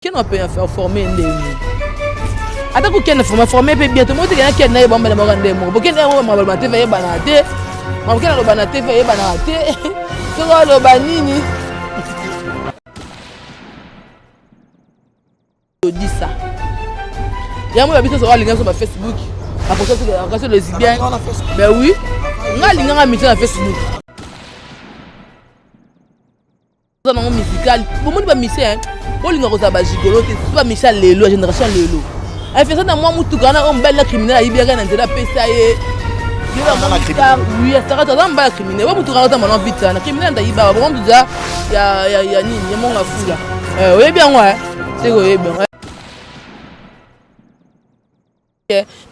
Ken ape forme ndenge ata kokende forme forme mpe bien tomoni tekena ken naye bambala moko nde moko bokende yango mabaloba te ayebanaka te mabokende aloba na te ayebanaka te soki aloba nini odisa yango ya biso soki alinga biso ba facebook akoso lesbien ben oui nga alinganga mission na facebook Oza nango musical bomoni ba musicien bolinga kozala ba gigolo te surtout ba musicien ya lelo ya génération ya lelo influence na mwa mutuka wana oyo mobali na criminel ayibi yaka na nzela apesa ye oui asaka aza mobali ya criminel bo mutuka wana otamba na vite sana criminel nda ayibaka bongo mutu za ya nini ya monga fula oyebi yango seke oyebi yango.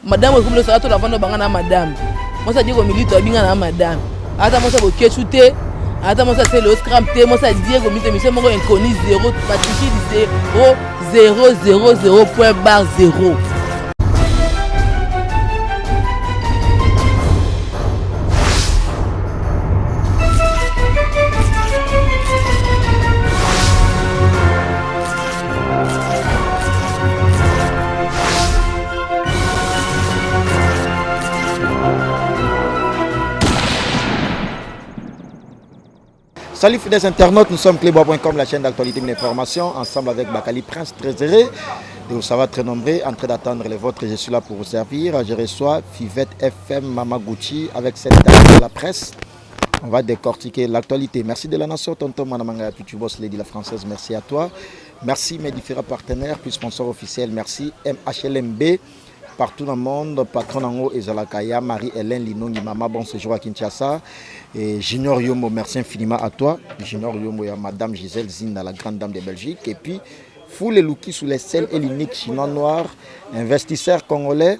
Madame okomi losaka to lavando banga na madame mwasi adiego milito abinga na madame ata mwasi abokechu te ata mwasi asele oscram te mwasi adiego milito émission moko inconnu 0 matricule 0 0 0 0 point bar 0. Salut fidèles internautes, nous sommes clébois.com, la chaîne d'actualité et d'information, ensemble avec Bakali Prince, très heureux de vous savoir très nombreux, en train d'attendre les vôtres, je suis là pour vous servir. Je reçois Fivette FM Mama Gucci avec cette dame de la presse. On va décortiquer l'actualité. Merci de la nation, tonton Manamanga Tutu Boss, Lady la Française, merci à toi. Merci mes différents partenaires, puis sponsors officiels, merci MHLMB partout dans le monde, patron nango ezalaka ya Marie-Hélène Linongi, maman, bon séjour à Kinshasa. Et Junior Yombo, merci infiniment à toi. Junior Yombo, ya Madame Gisèle Zinda, la grande dame de Belgique. Et puis, Foule Louki sous les selles et l'unique chinois noir, investisseur congolais,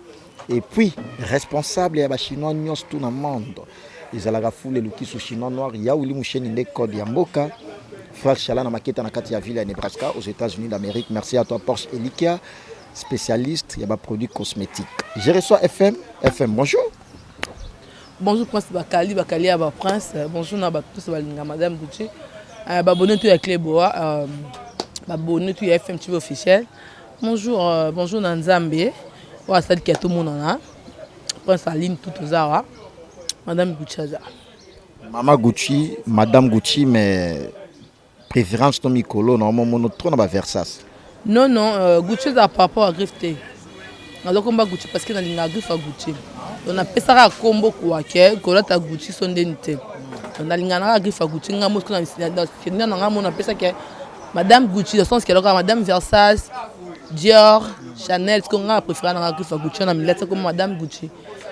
et puis responsable ya ba chinois nyonso tout dans le monde. Ezalaka Foule Louki sous chinois noir, ya Willy Moucheni nde code ya mboka. Frère Chala na maketa na kati ya ville ya Nebraska aux États-Unis d'Amérique. Merci à toi Porsche Elikia, spécialiste ya ba produits cosmétiques. Je reçois FM. FM, bonjour. Bonjour Prince Bakali, Bakali ya ba Prince. Bonjour na ba tous balinga Madame Gucci. Ba bonne tout ya Cléboa, ba bonne tout ya FM TV officiel. Bonjour, bonjour na Nzambe. Wa sali ki tout monde na. Prince Aline tout ozawa. Madame Gucci aza. Mama Gucci, Madame Gucci, mais préférence to mikolo na mono trop na ba Versace. Non non, Gucci eza par rapport à griffe te. Nazokomba Gucci parce que nalinga griffe ya Gucci. Donc napesaka kombo kwa ke kolata Gucci so ndeni te. Donc nalinga naka griffe ya Gucci nga moko na na nga mona napesaka Madame Gucci dans le sens que loka Madame Versace, Dior, Chanel, ce que nga préféré na griffe ya Gucci na milata comme Madame Gucci.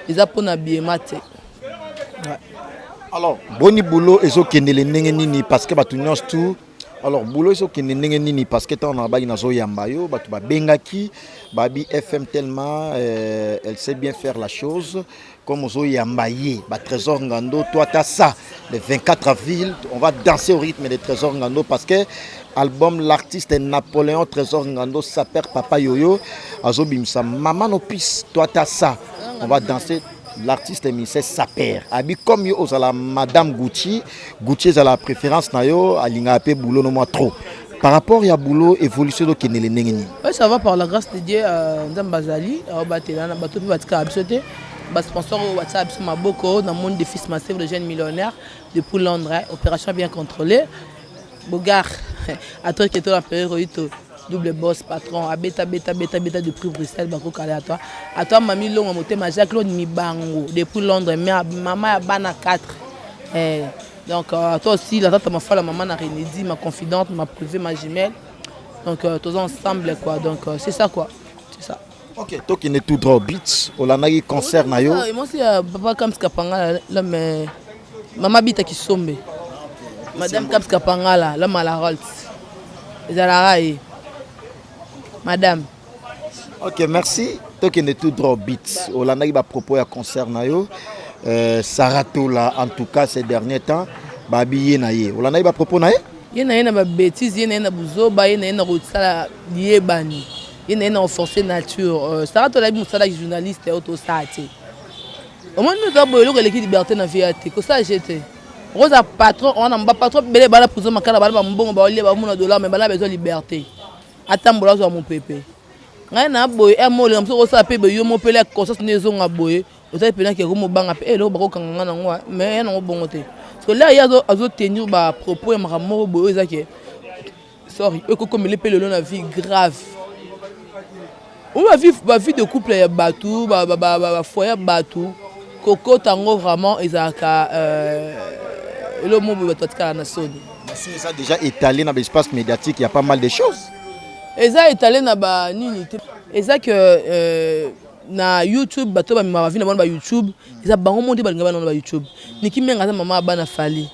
Eza pona biema te. Ouais. Alors, boni boulot ezokendele ndenge nini parce que bato nyonso tout. Alors boulot ezokende ndenge nini parce que ntango na baki nazoyamba yo bato babengaki babi FM tellement elle sait bien faire la chose comme ozoyamba ye ba Trésor Ngando toi t'as ça le 24 avril on va danser au rythme de Trésor Ngando parce que album l'artiste Napoléon Trésor Ngando saper papa yoyo azobimisa maman no pis toi t'as ça on va danser l'artiste ministère saper abi comme yo ozala Madame Gucci Gucci ezala préférence na yo alingaka pe boulot no moi trop par rapport ya boulot évolution ezokendele ndenge nini? Oui, ça va par la grâce de Dieu. Nzambe azali aobatela na bato mpe batikaka biso te basponsor oyo batiaka biso maboko na monde de fils Massif le jeune millionnaire depuis Londres, hein, opération bien contrôlée Bogar à toi qui est l'empereur Rohito double boss patron abeta beta beta beta depuis Bruxelles bakokala à toi à toi mami Longo motema Jacques Claude Mibango depuis Londres mais maman ya bana 4 eh, donc toi aussi la tata mafala maman na Renedi ma confidente ma privée ma jumelle donc tous ensemble quoi donc c'est ça quoi c'est ça. Ok, tokende tout droit beats olandaki concert na yo. Moi aussi papa Kams Kapangala l'homme maman Bita Kisombe Madame Kams Kapangala l'homme à la Rolls ezalaka ye madame. Ok, merci. Tokende tout droit beats olandaki ba propos ya concert na yo. Sarah Tola en tout cas ces derniers temps babi ye na ye olandaki ba propos na ye. Ye na ye na ba bêtises ye na ye na buzoba ye na ye na kosala liyebani ye na ye na koforcer nature. Sarah Tola yebi mosala journaliste oyo tosala te omoni nde oza boye eloko eleki liberté na vie ya te kosala je te okoza patron wana ba patron bele bala prison makala bala bambongo baolia bamona dollar mais bala besoin liberté. Atambola, azwa mopepe. Ngai na boye e molinga mosu okosala mpe boye, yo mopele ya conscience nde ezonga boye. Ozali mpena ke komobanga mpe eloko bakokanga nga nango, mais ya nango bongo te, parce que l'heure ye azotenir bapropos ya makambo moko boye oyo eza ke sorry, ekokomele mpe lelo na vie grave oyo bavie de couple ya bato, bafoyer ya bato, kokota yango vraiment ezalaka eloko moko boye, bato batikala na soni. Eza déjà étalé na baespace médiatique, il y a pas mal de choses. Eza étalé na banini te, eza ke na YouTube bato bamema bavie na bango ba YouTube, eza bango mo nde balinga bana na ba YouTube. Niki Menga aza mama ya bana Fally,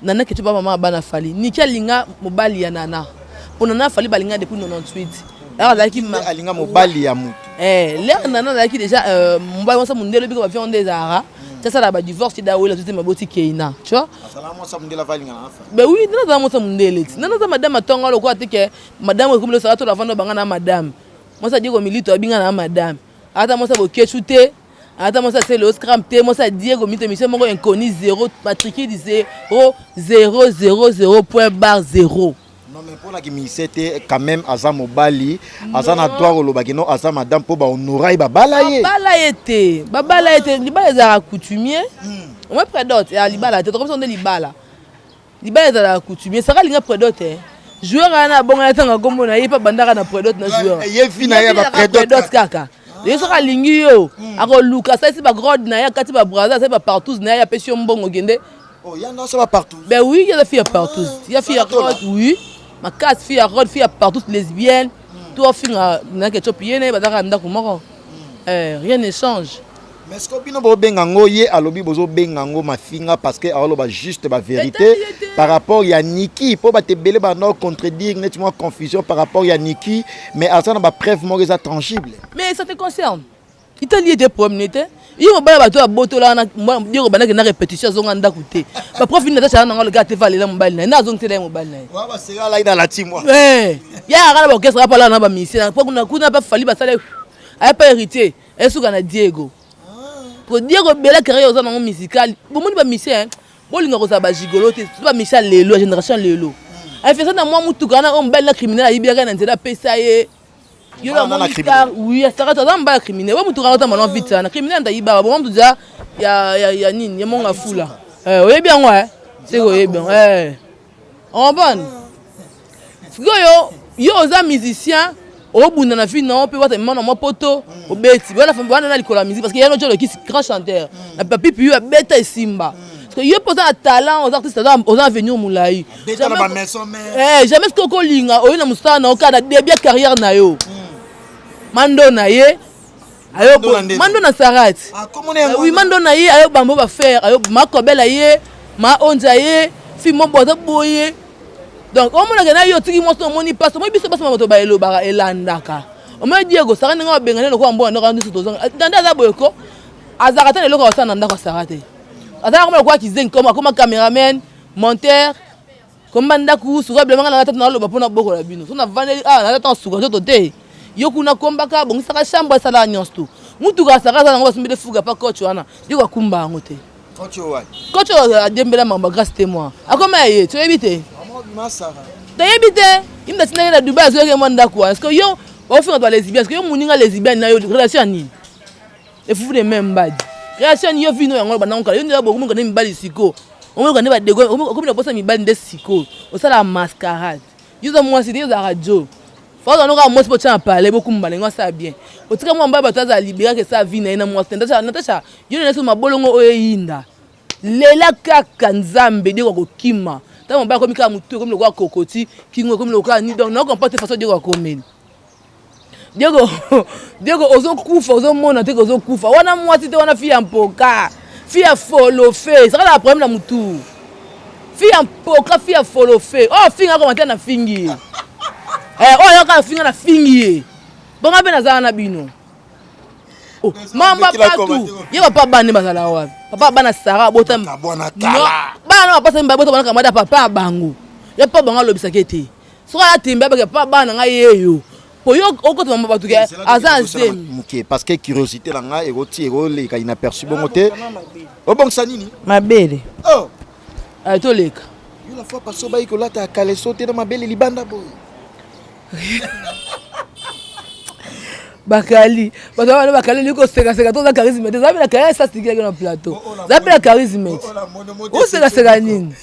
Nana Ketu ba mama ya bana Fally. Niki alinga mobali ya Nana, mpo Nana Fally balinga depuis 98. Azalaki alinga mobali ya mutu. L'heure Nana azalaki déjà mobali mwasa mondele, obika bavie nde ezalaka ti asala badivorce, ti dawela tote maboti keina, tu vois. Ben oui, nana azala mwasa mondele, ti nana aza madame atonga lokola te ke madame ekomeli osala to lavanda banga na madame mwasi Diego Milito abinga na madame, ata mwasi Bokechu te, ata mwasi asele oscram te, mwasi ya Diego Milito, émission moko inconnu, 0 matricule 0 0 0 0 point barre 0. Non, mais mpona kimise te, quand même aza mobali, aza na droit kolobaki no aza madame, mpo bahonora ye, babala ye. Babala ye te, babala ye te. Libala ezalaka coutumier omoi prédot ya libala te, tokomisa nde libala. Libala ezalaka coutumier. Saka alinga prédot te, joueur wana abonga ya ntanga nkombo na ye mpe abandaka na prédot na joueur. Ye fi na ye baprédot kaka. Ye soki alingi yo, akoluka, asalisi bagrode na ye, akati babraza, asali bapartouze na ye, apesi yo mbongo, kende. Ben oui, ya fille ya partouze, ya fille ya rode, oui, makasi, fille ya rode, fille ya partouze, lesbienne to afinga na Ketchup, ye na ye bazalaka ndako moko, rien ne change. Mais ce que bino bobenga yango, ye alobi bozobenga yango mafinga parce que aoloba juste bavérité par rapport ya Niki, mpo bato ebele banda contredire neti mwa confusion par rapport ya Niki, mais aza na bapreuve moko eza tangible. Mais ça te concerne, itali ete problème te. Ye mobali bato abotola wana, Diego bandaki na répétition, azonga ndako te. Baprof nini Natasha nango aloka te, valela mobali na ye nde azongisela ye mobali na ye. Ye aka na baorchestre, apala na bamusicien kuna mpe Fally basala aya pa héritier, esuka na Diego po Diego bela carrière oza nango musical. Bomoni bamusicien bolinga kozala bagigolo te, surtout bamusicien lelo ya génération lelo. Afesa na mwa mutuka wana oyo mobali na criminel ayibiaka na nzela, apesa ye. Yo namoni car oui, asaka aza mobali ya criminel oyo mutuka otamba na vite wana, criminel nda yibaka bongo mutu ya ya nini ya monga fula. Oyebi yango, seke oyebi yango comprendre. Sikoyo yo oza musicien, obunda na vie na yo mpe wata mema na mwa poto, obeti wana na likolo ya musique, parce que yano Jolokisi grand chanteur na papipi yo abeta esimba, parce que yo mpe oza na talent, oza artiste, oza avenir molai. Jamais soki okolinga oyo na mosala na yo kaka na début ya carrière na yo, mando na ye, mando na Sarati, oui, mando na ye ayo bambo bafaire ayo makobela ye maonza ye fi mobo aza boye. Donc omonaka na yo otiki mwasi, omoni mpasi, omoni biso basi bato baelobaka elandaka. Omoni Diego Sara ndenge babengani lokola mbona ndako nyonso tozonga ndande, aza boye ko azalaka te na eloko akosala na ndako ya Sara te, azalaka koma lokola kizengi, koma akoma cameraman, monteur, komba ndako suka bilamanga na tata naloba mpona bokola bino so navandeli awa naza ntango suka nzoto te. Yo kuna kombaka, bongisaka chambre, asalaka nyonso tu. Mutuka asaka aza nango, basumbeli fuga pa coach wana, Diego akumba yango te. Coach oyo adembela makambo grâce te, moi akoma ya ye, toyebi te, toyebi te. Ye mutu atindaki na Dubai, azoyaki mwa ndako wana. Parce que yo baofinga to balesbienne, parce que yo moninga lesbienne na yo, relation ya nini? Efufu de même mbadi, relation ni yo vino yango bandango kala. Yo nde bokomoka nde mibali sikoyo, omoyoka nde badego, okomi na posa mibali nde sikoyo osalaka mascarade. Yo oza mwasi te, yo ozalaka jo faza noka mwasi, botia na palais, bokumba ndenge asala bien, otika mwa mobali bato azala libéraka, esala vie na ye na mwasi te. Natasha, yo nene so mabolongo oyo eyinda lela kaka Nzambe. Diego akokima ntango mobali akomi kaka motu, ekomi lokola kokoti kingo, ekomi lokola ni. Donc naocomprendre te façon Diego akomeli. Diego, Diego ozokufa, ozomona te, ozokufa wana mwasi te wana, fille ya mpoka, fille ya folofe, ezaka na problème na motu, fille ya mpoka, fille ya folofe oyo afinga koma te na fingi ye, oyo ayoka afinga na fingi ye bonga mpe nazala na bino. Mamba batu ye papa bana bazala wapi? Papa bana Sara abota bana na bapasa mibale, bota bana kamada papa ya bango, ye mpa bango alobisaki ete soki atembe abeke papa bana ngai yeyo po yo okotama bato ke aza nzemi. Moke, parce que curiosité na ngai ekoti ekoleka inaperçu bongo te. Obongisa nini? Mabele. Oh. Toleka. Yo la fois passée obayi kolata kaleso te na mabele libanda boye. Bakali, bato wana bakali olingi kosekaseka to oza charisme te. Zabi na kaya esasikilaki na plateau, zabi na charisme te, osekaseka nini?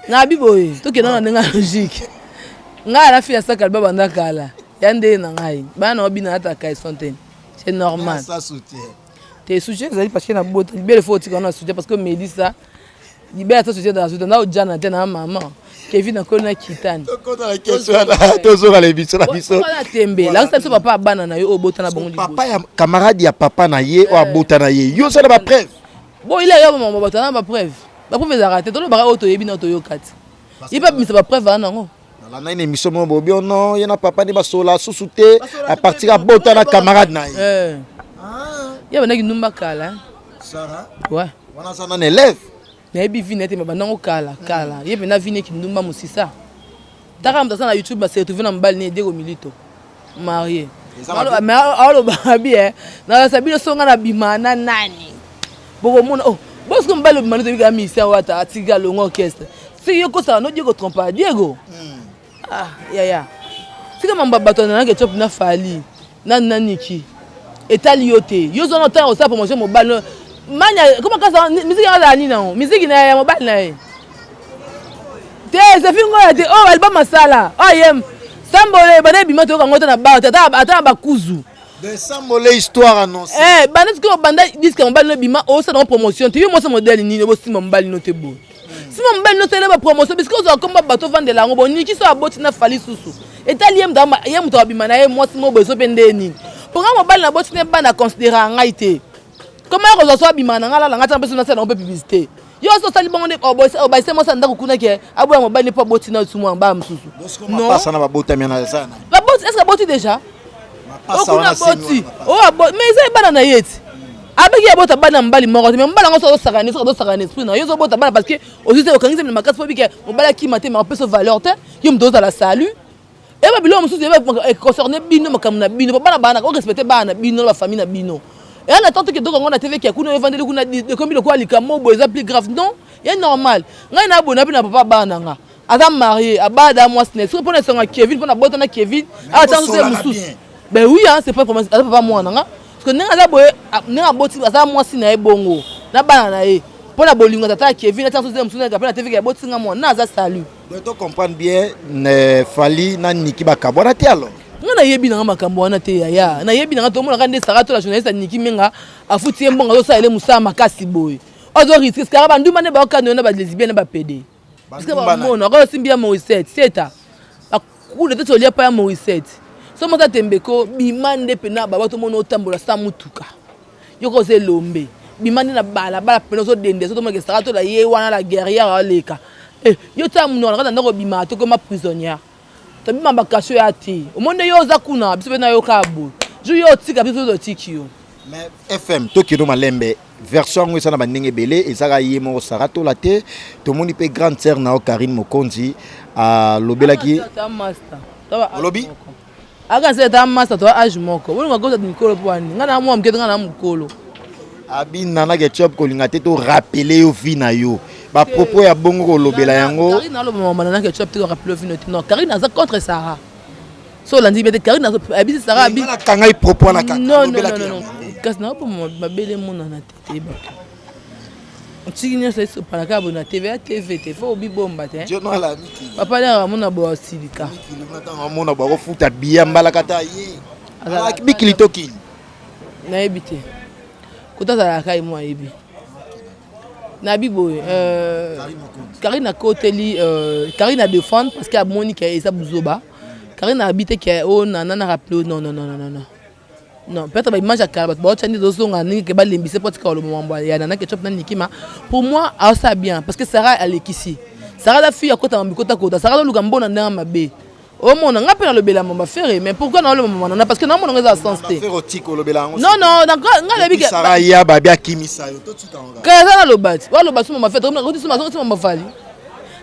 Nabi boye, tokenda na ndenge ya logique. Ngai ala fille asaka liba banda kala ya ndenge na ngai, bana na obina ata kaison te, c'est normal te. Soutien ezali parce que na bota libele, faut otika wana soutien parce que Melissa libele ata soutien na soutien na ojana te na mama Kevin akoli na kitani. Tozonga na émission na biso. Wana tembe, lakisa biso papa ya bana na yo oyo obota na bango. Papa ya camarade ya papa na ye oyo abota na ye, yo osala bapreuve? Bon, ile ya mama, bato na bapreuve, bapreuve ezalaka te. Tolobaka oyo toyebi na toyoka te. Ye mpe abimisa bapreuve wana nango. Nalanda une émission moko bobi ono ye na papa nde basola susu te à partir abota na camarade na ye. Ye bandaki ndumba kala. Ouais. Wana aza nana élève. Nayebi vi na ye te, bandango kala kala. Ye mpenza vi neki ndumba mosisa taka moto aza na YouTube, base retrouve na mobali ne Diego Milito marié. Mais aolobaka bi nalasa bino so nga na bima na nani, bokomona. Oh, bosiko mobali obima nde toyebi musicien wata atika longo orchestre. Soki yo kosaka no Diego trompa Diego, ah yaya, tika mambo ya bato nanake Ketchup na Fali na naniki etali yo te. Yo zona ntango osala promotion mobali mania koma kasa miziki yango azala nini yango miziki na ya mobali na ye te. Ezefi ngoya te oyo album asala oyo yem sambole bana ebima, toyoka ngo te na bar te, ata na bakuzu. Sambole histoire annoncée. Eh, banda sikoyo, banda disque ya mobali no ebima, osala ngo promotion te. Yo mwasi modèle nini obosimba mobali no te boye? Sima mobali no osala bapromotion bisika ozwa komba bato ovandela yango. Boniki so aboti na Fali susu etali ye, ye moto abima na ye mwasi mo boye so mpe nde nini? Mponga mobali na boti ne bana considéra ngai te. Koma ya kozwa so abima na ngai, alala ngai, tia mpe so nasala yango mpe publicité. Yo so osali bongo nde obaise mwasi ya ndako kuna ke aboya mobali nde mpo aboti na su mwana baa mosusu. Mapasa na babotami na eza baboti, est ce que aboti déjà? Okuna aboti oyo, mais eza ebana na ye ti abeki abota bana mobali moko te. Mais mobali yango so azosakana, soki azosakana esprit na yo, ozobota bana parce que ozwi te, okangisi na makasi mpo bike mobali akima te, ma opesa valeur te. Yo moto ozala salut, eyeba biloko mosusu econcerne bino, makambo na bino, po bana bana orespecte bana na bino na bafamille na bino. Eya na tante kitoko yango na TV kia kuna evandeli kuna, ekomi lokola likambo boye, eza plus grave. Non, ye normal. Ngai na boye na mpe na papa bana na nga aza marié, abada mwasi na ye. Soki mpona esonga Kevin, mpona bota na Kevin atia mosusu mosusu, ben oui, hein, c'est pas problème. Aza papa mwana nga parce que ndenge aza boye, ndenge aboti, aza mwasi na ye bongo na bana na ye, mpona bolingo tata ya Kevin atia mosusu mosusu mpe na TV aboti nga mwana na aza salut. Donc to comprendre bien, Fali na Niki bakabwana te alors? Nga nayebi nanga makambo wana te, yaya. Nayebi nanga tomonaka nde Sara to la journaliste Niki Menga afuti ye mbongo, azosala ele mosala makasi boye, azo risque kaka bandumba nde baokano na balesbienne na bapede, parce que bamona akosimbi ya Morisette seta bakule te, tolia pa ya Morisette. So moto atembeko bima nde mpena baba, tomona otambola sa mutuka yoko oza elombe, bima nde na balabala mpena ozodende, so tomonake Sara tola ye wana la guerrière aleka. Yo tia monoko na kati ya ndako, obimaka tokoma prisonnière, tobima bakasio ya te. Omoni nde yo oza kuna, biso mpe nayoka boye, jour yo otika biso, totiki yo. Mais FM, tokendo malembe. Version yango eza na bandenge ebele, ezaka ye moko Sara Tola te. Tomoni mpe grande sœur na yo Karine Mokonzi alobelaki. Olobi aka se ta master to age moko, bolinga koza mikolo mpo wani ngai na mwa moke te, ngai na mokolo. Abi Nana Ketchup kolinga te torappeler yo vie na yo, bapropos ya bongo kolobela yango. Karine aloba mama Nana Ketchup te, korappeler yo vie no te. Non, Karine aza contre Sara. So olandi be te, Karine abisi Sara abi. Nakangai propos wana kaka. Non, non, non, non, kasi naoboma mabele emonana te, teyebaka ntiki nyonso esopana kaka boye na TV ya TV te, fo obibomba te. Papa lere amona boye asilika. Amona bakofuta biya mbalaka ta ye bikili tokili. Nayebi te kota azalaka ye mo ayebi. Nayebi boye, Karine akoteli Karine adéfendre parce que amoni ke eza buzoba. Karine abi te ke oyo nana na rappele. Non, non, non, non, non, non, peut-être baimage ya kala bato baotya nde ezozonga ndenge ke balembise po tika koloba mambo ya Nana Ketchup na Nikima. Pour moi aosala bien parce que Sara alekisi. Sara aza fille akota mambo kota kota. Sara azoluka mbona ndenge mabe. Omona nga mpe nalobela mama Ferre, mais pourquoi naoloba mama Nana? Parce que naomona ngo eza sens te. Non, non, nga nayebi ya babi akimisa yo. Kaya aza naloba ti waloba so mama Ferre oti mama Fali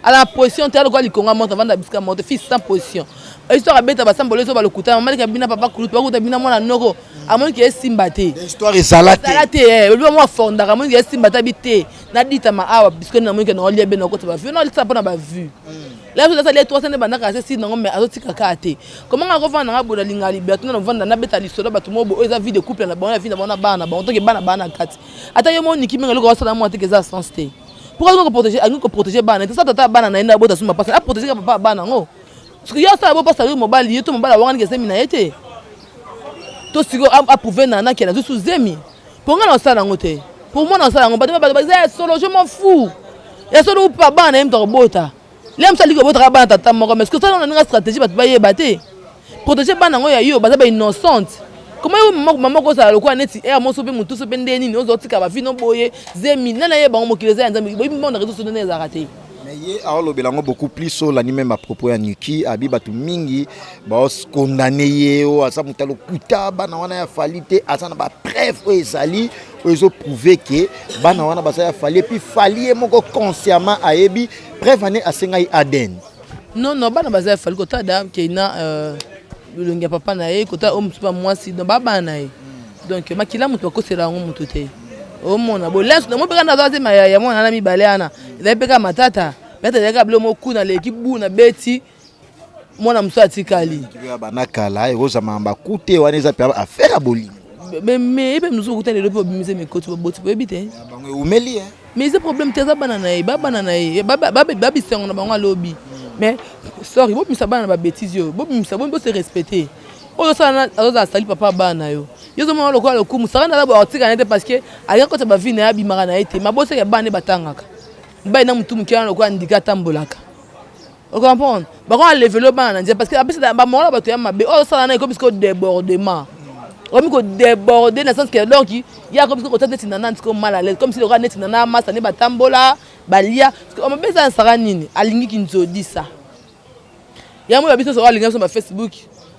ala position te, alokola likonga moto avanda bisika moto, fils sans position. Histoire abeta basambolo ezo balokuta mama leka bina papa kulutu bakuta bina mwana noko. Amoni ke esimba te. Histoire ezala te. Ezala te, eh, olobi mwa fondaka, amoni ke esimba te, abi te. Naditama awa puisque namoni ke naolia be nakota ba vues, naolisa mpona ba vues. La biso nasali 300 nde bandaka se sili nango, mais azotika kaka te. Comment nga kovanda nanga boye, nalinga liberté, na novanda nabeta lisolo bato moko boye oyo eza vie de couple na bango, na vie na bango na bana na bango, toke bana baa na kati. Ata yo moniki mingi eloko asala mwa te ke eza sens te. Pourquoi alingi koprotéger, alingi koprotéger bana te? Sa tata ya bana na ye nde abota suma mpasi, aprotéger kaka papa ya bana yango. Parce que ye asala bo mpasi ayoki mobali ye to mobali awangani ke zemi na ye te. To sikoyo approuve na nake nazwi su zemi. Mpo nga na osala yango te. Pour moi na osala yango bato bato baza ya solo, je m'en fous. Ya solo upa bana na ye moto akobota. Le mosu alingi kobotaka bana tata moko, mais sikoyo na ndenge stratégie bato bayeba te. Protéger bana yango ya yo, baza ba innocente. Comment yo mama kozala lokola neti air moso mpe motu so mpe nde nini ozwa otika bavino boye zemi nani ayeba yango? Mokili eza ya Nzambe, boyebi mbongo na réseau sociaux ndenge ezalaka te. Mais ye aolobela yango beaucoup plus, olandi même à propos ya Niki, abi bato mingi baokondane ye oyo aza moto alokuta, bana wana ya Fally te, aza na bapreuve oyo ezali oyo ezoprouve ke bana wana baza ya Fally. Et puis Fally ye moko consciemment ayebi, preuve ane asengai ADN. Non, bana baza ya Fally. Kota da keina elongi ya papa na ye, kota oyo mosusu mwasi, donc babana na ye, donc makila moto bakosela yango motu te. Omona boleso nango mpe kaka aza te ya mwana na mibale wana ezali mpe kaka matata peut-être ezali kaka bilo moko kuna leki bu na beti mwana mosusu atikali. Bana kala ekozama bakute wana eza mpe affaire ya bolingo. Mais ye mpe mosusu okuta lelo mpe obimise mikoti baboti boyebi te. Bango eumeli. Mais eza problème te, eza bana na ye, babana na ye, babisango na bango alobi. Mais sorry, bobimisa bana na babêtises oyo, bobimisa bose respecte. Oyo osala azozala sali papa bana na yo, yo ozomona lokola lokumu saka na boye akotika na ye te, parce que alingi akota bavie na ye, abimaka na ye te. Maboseke ya bana nde batangaka mobali na motu moke wana lokola ndika atambolaka, ocomprendre? Bango alevele bana na nzela, parce que apesa bamoko na bato ya mabe oyo osala na ekomi sikoyo débordement, okomi kodéborde na sens que donc ye akomi sikoyo kota neti nana sikoyo mal à l'aise, comme si lokola neti nana masa nde batambola balia. Mabe eza nasaka nini? Alingi kinzodisa yango ya biso soko alingi biso ba Facebook,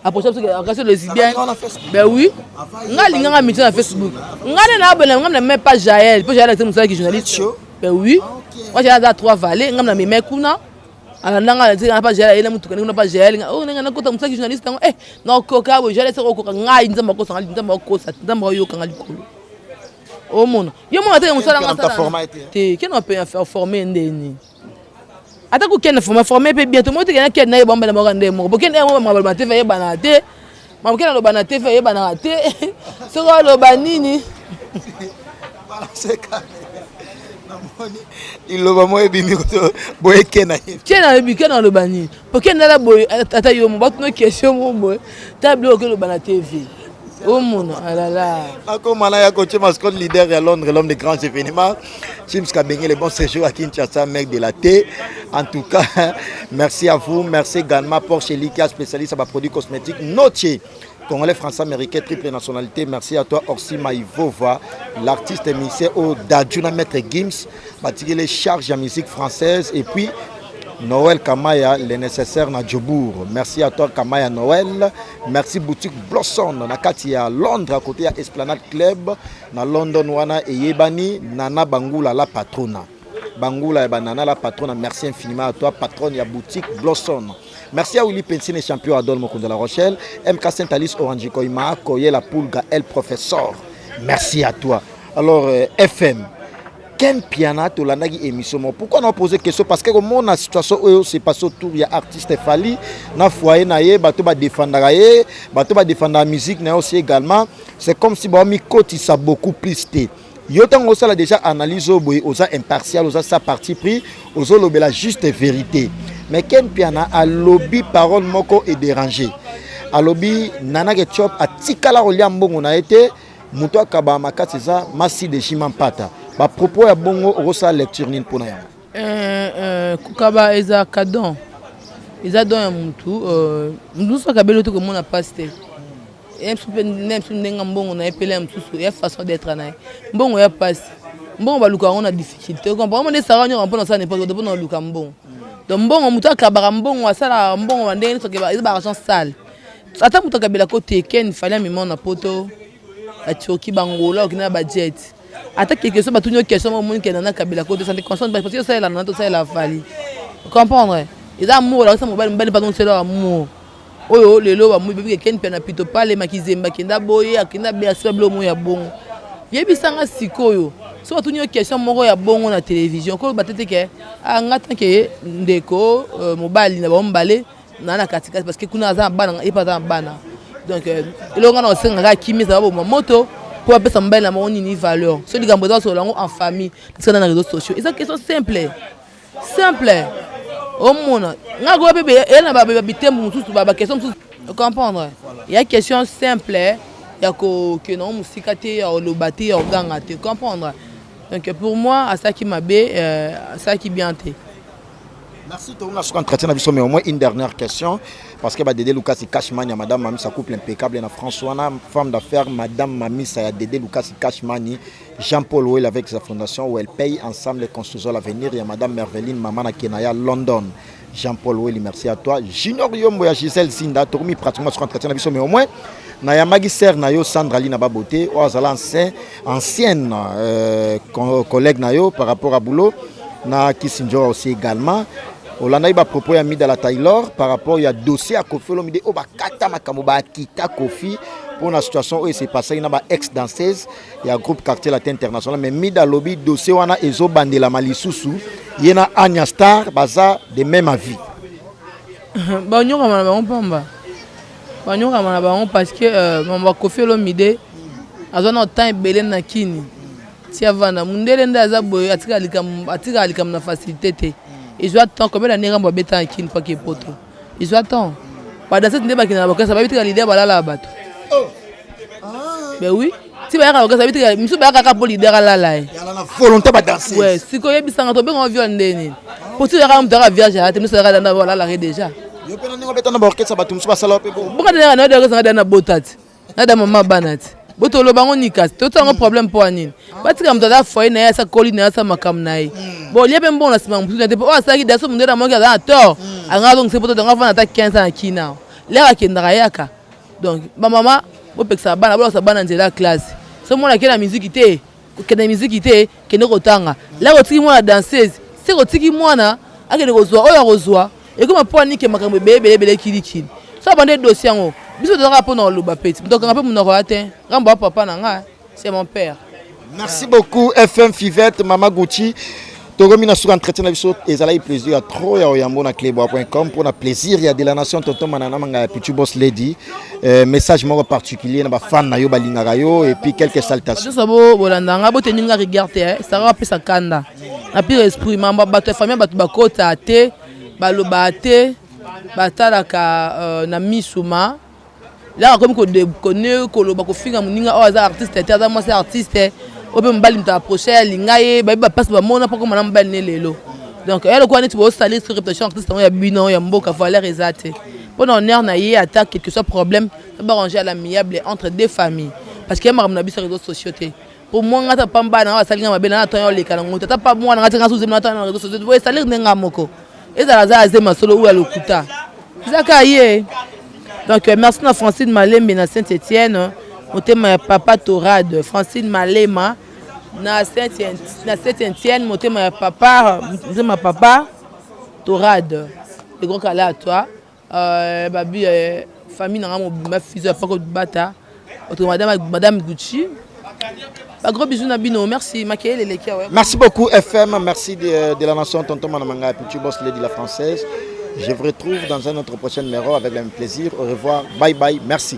approche biso relation lesbienne. Ben oui, nga alinganga miti na Facebook, nga nde naabona, nga na même pas Jael mpo Jael ate mosalaki journaliste. Ben oui, moi Jael aza trois vallées, nga na meme kuna alandanga na pa Jael, ayela motuka ndenge kuna pa Jael oyo ndenge nakota mosalaki journaliste yango. Eh, nakoka boye Jael esaka okoka ngai, Nzambe akosanga, Nzambe akosa, Nzambe ayokanga likolo. Omona yo mona te mosalanga te kena forme ndeni ata kokende forme, forme mpe bien. Tomoni te kena kende na ye bambela moko nde moko bokende yango baloba na TV ayebanaka te, makokende aloba na TV ayebanaka te soki aloba nini. Liloba moko ebimi boye ke na ye. Ke nayebi ke na aloba nini, po ke ndala boye ata yo mo batuna question mo boye ta biloko oke loba na TV, omona alala. Akomana ya coach mascotte leader ya Londres, l'homme de grands événements, James Kabengele, bon séjour à Kinshasa, mec de la thé. En tout cas, merci à vous. Merci également Porsche Likia, spécialiste à produits cosmétiques. Noche, Congolais, français, américain, triple nationalité. Merci à toi, Orsi Maïvova, l'artiste musicien au Dadjuna Maître Gims, les charges en musique française. Et puis, Noël Kamaya, le nécessaire na Djobourg. Merci à toi, Kamaya Noël. Merci Boutique Blossom, na kati ya Londres, à côté ya Esplanade Club, na London wana eyebani, Nana Bangula la patrona. Bangula ya Banana la patrona, merci infiniment à toi, patronne ya Boutique Blossom. Merci à Willy Pensine, champion Adol Mokonde de la Rochelle, MK Saint-Alice Orange Koima, Koye la Pulga, El Professeur. Merci à toi. Alors, FM, Ken Piana, tolandaki émission moko. Pourquoi on a posé question? Parce que comment la situation oyo s'est passé autour ya artiste Fally na foyer na ye, bato ba défendre ye, bato ba défendre la musique na aussi également, c'est comme si ba mi kotisa beaucoup plus te. Yo ntango osala déjà analyse oyo boye, oza impartial, oza sa parti pris, ozolobela juste vérité. Mais Ken Piana alobi parole moko edéranger. Alobi Nana Ketchup atikala kolia mbongo na ye te, moto akaba makasi eza masi de Jima Mpata. Bapropos ya bongo, okosala lecture nini mpona yango? Kokaba eza cadon, eza don ya mutu. Mutu mosusu akabeli te komona mpasi te. Ye mosusu mpe nde mosusu ndenge mbongo na ye pele ya mosusu ya façon d'être na ye. Mbongo ya mpasi, mbongo baluka yango na difficulté, comprendre? Nde saka nyonso mpona osala n'importe quoi mpona oluka mbongo. Donc mbongo, moto akabaka mbongo, asalaka mbongo bandenge nyonso, eza baargent sale. Ata moto akabelaka te, Ken Fally amema na Poto, Baturquie, Bangola, okende na bajet. Ata quelque chose batuni yo question, omoni ke nana akabelaka te, santé consciente, parce que osalela nana, tosalela Fally, comprendre? Eza amour, olakisa mobali, mobali pardon, osala amour. Oyo lelo bamoi babi ke Ken Mpiana pito pale makizembe akenda boye, akenda Bercy, ba biloko moko ya bongo. Yebisa nga sikoyo, soki batuni yo question moko ya bongo na television, okoloba te te ke ah nga tant que ndeko mobali na bango mibale na na katikati, parce que kuna aza na bana, ye mpe aza na bana. Donc eloko nga na kosenga kaka kimia ezala, baboma moto mpo bapesa mobali na bango nini, valeur. So likambo eza, basolola yango en famille, tika na réseaux sociaux. Eza question simple simple. Omona nga koya mpe eya na babitembo mosusu, baquestion mosusu, comprendre. Ya question simple ya kokende yango mosika te, ya koloba te, ya koganga te, comprendre. Donc pour moi, asalaki mabe, asalaki bien te. Merci. Tout le monde entretien na biso, mais au moins une dernière question, parce que ba Dédé Lucas Cashman ya madame Mamisa, couple impeccable na François na femme d'affaires madame Mamisa ya Dédé Lucas Cashmani, Jean-Paul Well avec sa fondation où elle paye, ensemble construisons l'avenir, ya madame Merveline, maman na Kenaya London. Jean-Paul Well, merci à toi. Junior Yombo ya Gisèle Sinda, tokomi pratiquement sur entretien na biso, mais au moins nayambaki sœur na yo Sandra Lina Babote, oyo azala ancienne collègue na yo par rapport à boulot na Kisinjora. Aussi également olandaki bapropos ya Midala Taylor par rapport ya dossier ya Kofi Olomide, oyo bakata makambo, bakita Kofi mpona situation oyo esepasaki na ba ex danseuse ya groupe Quartier Latin International. Mais Mida alobi dossier wana ezobandelama lisusu, ye na Anya Star baza de même avis. Banyokama na bango pamba, banyokama na bango, parce que mambo ya Kofi Olomide aza na temps ebele na kini ti avanda mundele nde aza boye, atikaka likambo na facilité te. Ezwa temps combien d'année? Rambo abeta na kini paki epoto, ezwa temps. Badanseuse nde bakendaka bakesa, bayebi tika leader balala bato. Ben oui, ti bayaka bakesa, bayebi tika misu bayaka kaka mpo leader alala ye. Yala na volonté badanseuse. Ouais, sikoyo oyebisanga tobengaka viol nde nini? Po ti oyaka moto aka vierge aya te, miso ayaka danda balalaka déjà. Yo mpe na ndenge obeta na baorchestre, bato mosusu basala mpe bo. Boka ndenge na orchestre nga da na bota ti nada mama bana ti bo toloba ngo nini? Kasi totala ngo problème mpo ya nini? Batika moto aza foyer na ye, asa koli na ye, asa makambo na ye. Bon, lia mpe mbongo na nsima mosusu na te, mpo oyo asalaki daso mondele amoki aza na tort, anga azongisa po toto anga vanda ata 15 ans na kina lere akendaka yaka. Donc bamama, bopekisaka bana, bolakisa bana nzela ya classe. So mwana ake na miziki te, kokende miziki te, kende kotanga. Lere otiki mwana danseuse, se kotiki mwana akende kozwa oyo akozwa, ekoma mpo anike makambo ebele ebele ebele kilikili. So abande dossier yango, biso tozaka mpona koloba peti, moto akanga mpe monoko ya te. Ngambo ya papa na nga, c'est mon père. Merci beaucoup, FM Fivette, mama Gucci. Tokomi na suka entretien na biso. Ezalaki plaisir ya trop ya oyambo na cleboa.com mpona plaisir ya de la nation, tonton Manana Manga ya Pichu Boss Lady. Message moko particulier na bafan na yo balingaka yo, et puis quelques salutations. Nyonso bo bolanda nga, boteni nga rigueur te. Sara apesa kanda na pire esprit, mambo bato ya famille, bato bakota te, balobaka te, batalaka na misuma. Laka akomi kodekone, koloba, kofinga moninga oyo aza artiste te, aza mwasi artiste oyo mpe mobali moto approche, alinga ye, bayebi bapasi bamona mpo koma na mobali ne lelo. Donc eya lokola neti bosalir sur réputation artiste yango ya bino ya mboka, valeur eza te mpo na honneur na ye. Ata quelque soit problème, baarranger à l'amiable entre deux familles, parce que ya makambo na biso ya réseaux sociaux te. Po mwa nga ata pamba na nga basali nga mabe na ntango oleka nango te, ata pa mwana nga te, nga sozemi na ntango na réseaux sociaux po esalir nde nga moko ezala aza azema solo oyo ya lokuta, eza kaka ye. Donc merci na Francine Malembe na Saint Etienne, motema ya papa Torade. Francine Malema na Saint Etienne, motema ya papa, motema ya papa Torade, le grand kala à toi. Babi famille nanga mobimba, fiso ya pako bata oto, madame Gucci, ba gros bisous na bino. Merci, makelele eleki awa. Merci beaucoup, FM. Merci de la nation, tonton Manamanga Pichu Boss Lady la française. Je vous retrouve dans un autre prochain numéro avec le même plaisir. Au revoir, bye bye, merci.